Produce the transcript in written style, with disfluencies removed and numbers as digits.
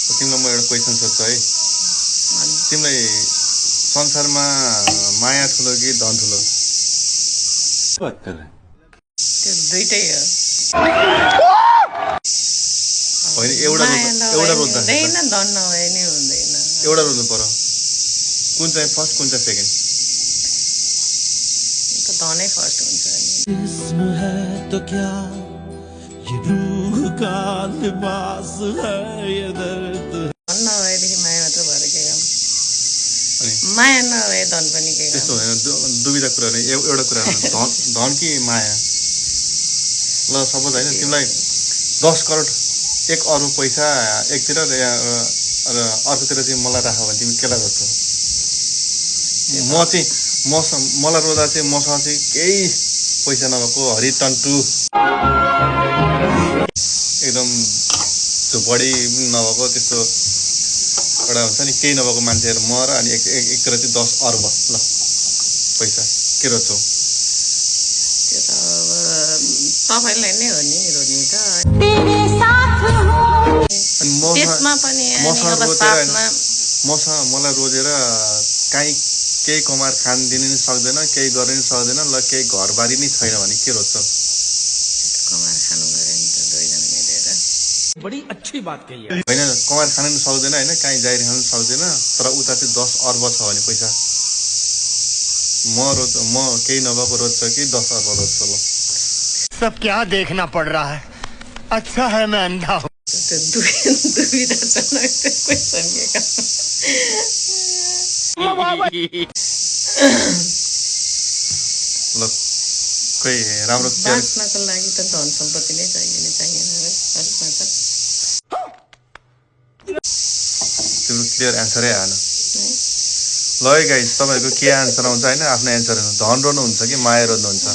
तिमीलाई म एउटा क्वेसन सोध्छु है। तिमीलाई संसारमा माया ठुलो कि धन ठुलो? बात कर रहे त्यो दुईटै हो। होइन एउटा रोज्दा हुँदैन, धन नभए नि हुँदैन। एउटा रोज्नु पर्यो, कुन चाहिँ फर्स्ट कुन चाहिँ सेकेन्ड? त धनै फर्स्ट हुन्छ नि। जिस्म है तो क्या ये रूह का लिबास है ये दर्द। धन नभएदेखि माया मात्र भएर के काम? अनि माया नभए धन पनि के काम? त्यस्तो होइन, दुविधा कुरा नै। एउटा कुरा धन कि माया? ल सपोज होइन तिमीलाई 10 करोड 1 अरब पैसा एकतिर र अर्कोतिर चाहिँ मलाई राख भने तिमी केलाई रोज्छौ? मलाई रोज्दा चाहिँ मसँग चाहिँ केही पैसा नभएको हरिटन्टु एकदम झुपडी नभएको त्यस्तो एउटा हुन्छ नि, केही नभएको मान्छेहरू म र अनि एकतिर चाहिँ 10 अर्ब ल पैसा, के रोज्छौ? त्यो त अब तपाईँलाई नै हो नि रोज्ने त। अनि त्यसमा पनि अब साथमा मलाई रोजेर काहीँ केही कमाएर खान दिनु नि सक्दैन, केही गर्न नि सक्दैन, ल केही घरबारी नै छैन भने के रोज्छ? कमाएर खानु पर्यो नि त दुईजना मिलेर। बड़ी अच्छी बात कही है। होइन कमाएर खान नि सक्दैन होइन, काहीँ जाहिर खान सक्दैन, तर उता चाहिँ 10 अर्ब छ भने पैसा म केही नभएको रोज्छ कि 10 अर्ब रोज्छ? ल सब क्या देखना पड़ रहा है, अच्छा है मैं अंधा हूँ। त्यो दुविधाजनक क्वेसन के काम? ल कोही राम्रो बाँच्नको लागि त धन सम्पत्ति नै चाहिएन फर्स्टमा त। तिम्रो क्लियर एन्सरै आएन। ल है गाइस, तपाईँहरूको के एन्सर आउँछ होइन आफ्नो एन्सर? धन रोज्नुहुन्छ कि माया रोज्नुहुन्छ?